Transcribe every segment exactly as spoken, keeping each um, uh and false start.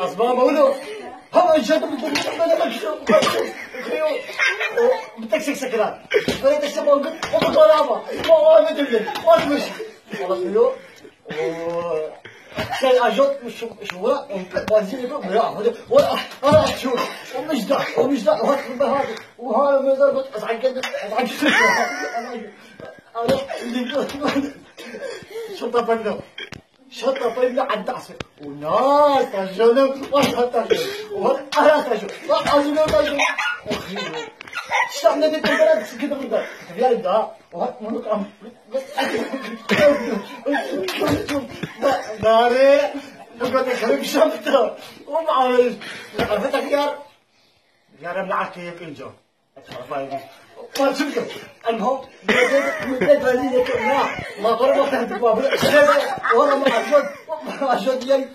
Asma bawlo. Hemen şey bu bu bu bu bu bu taksik sekran. Böyle taksik bawlo. O bu bana ama. O o ne diyor? Olmuş. Allah diyor. Şey, ajot şu şu vura. Bazı bir ya. Hadi. O ara şu. O müjda. O müjda. O bu hadi. O hala mezar bak. Azan geldi. Azan geldi. Azan geldi. Şurada ben de. شطة طيب لعند عصر. وناس تاجون، وش تاجون. وهذا أنا تاجون. وأنا تاجون. شو عندنا بالبلد؟ كده بالبلد. يا ده. وهذا ملوك عم. داري. بقعد أخرب شفته. وما عملش. عرفت أخيار؟ يا رب العافية يا كل جو. ما شفته. المهم، بديت، بديت هذه لا، ما قرب وقت الباب. والله ما عجبت، ما عجبت يعني.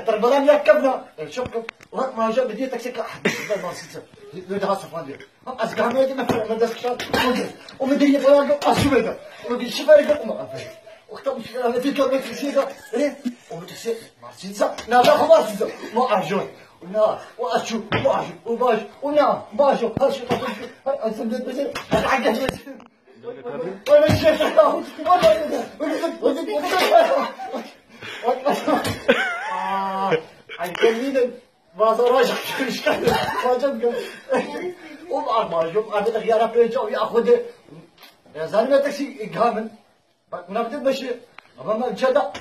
ترى بلا يركبنا، شوف، وقت ما جاء بدي تاكسي كا، ما سيسا. لو ده صفان دي. أزقام يجي ما فرق، ما دسك شان. ومدري فلان، أسوي ده. ومدري شو فرق، ما أفهم. وقت مش أنا في كم تاكسي ده. إيه؟ وتاكسي، ما سيسا. لا، لا، ما سيسا. ما أرجو. ونا، وأشو، وأشو، وباش، ونا، باشو، هاشو، هاشو، هاي، أنت بديت بس، هاي حاجة بس. وأنا شايف، وأنا، وأنا، وأنا، آه، هاي كمينة، ما صار راجع، إيش كان؟ ما جاب قال. أم أربعة، يوم أنا تغير أبيجا ويا أخذ. يا زلمة تاكسي إقامة. بس نبدأ بشيء. أما ما جدا.